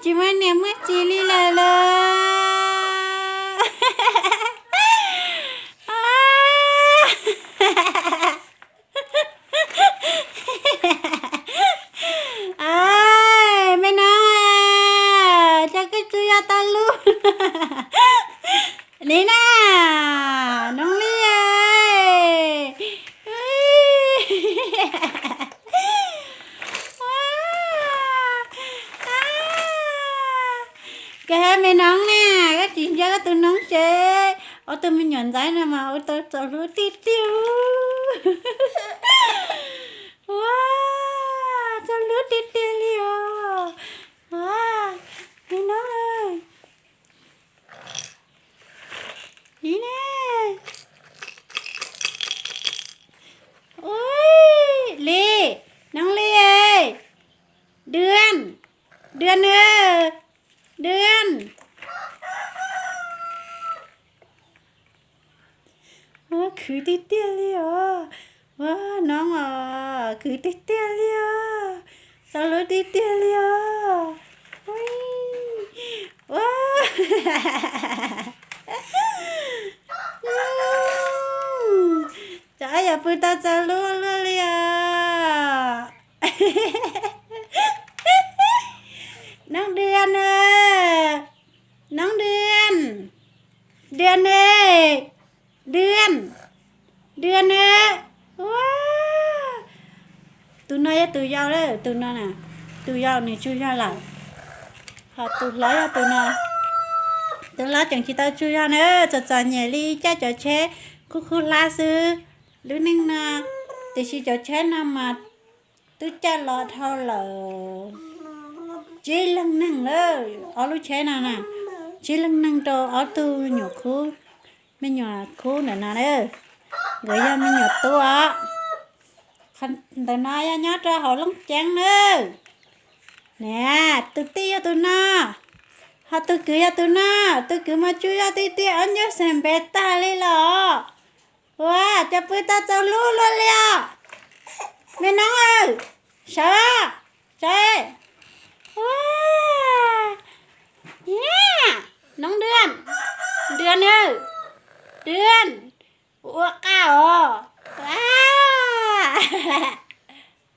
Tsis muaj niam muaj txiv li lawm lauj. Aw, me Noob, cas koj tsuj yog tau lub li na, Noob Lis. Koj me Noob na, koj tsis ntsia koj tus noob seb, ob tug me nyuam ntxaib no mas ua tau txaus hlub tiag tiag. Ua, txaus hlub tiag tiag li os. Ua, me Noob, li na. Ui, Lis, Noob Lis, Dua, Dua, Dua, khwv tiag tiag li os. Ua, Noob os, khwv tiag tiag li os. Txaus hlub tiag tiag li os. Ua, cov yog pw tau txaus hlub luaj li os. Noob Dua na, Noob Dua, Dua ne, Dua, Dua ne. Ua, tus no yog tus yau lawm, tus no na, tus yau nws tsaug zog lawm. Ho tus hlob yog tus no, tus hlob tseem tsis tau tsaug zog na, txom txom nyem li caij cov tsheb khub khub hlab xwb. Lub neej no, tiam sis cov tsheb no mas twb caij los dhau lawm tsib leeg neeg lawm, ob lub tsheb no na, tsib leeg neeg rau ob tug nyuam khub, me nyuam khub ntawm no na, nkawd yog me nyuam tub os. Qhov ntawm no yog nyob rau hauv Looj Ceeb na. Niam, tus tij yog tus no, ho tus kwv yog tus no, tus kwv mas tsaug zog tiag tiag, ob ncauj xeem npem tag li los. Ua, cas pw tau txaus hlub luaj li os. Me Noob, sawv, sawv. Ua, Noob Dua, Dua na, Dua, ua qaj os. Ua,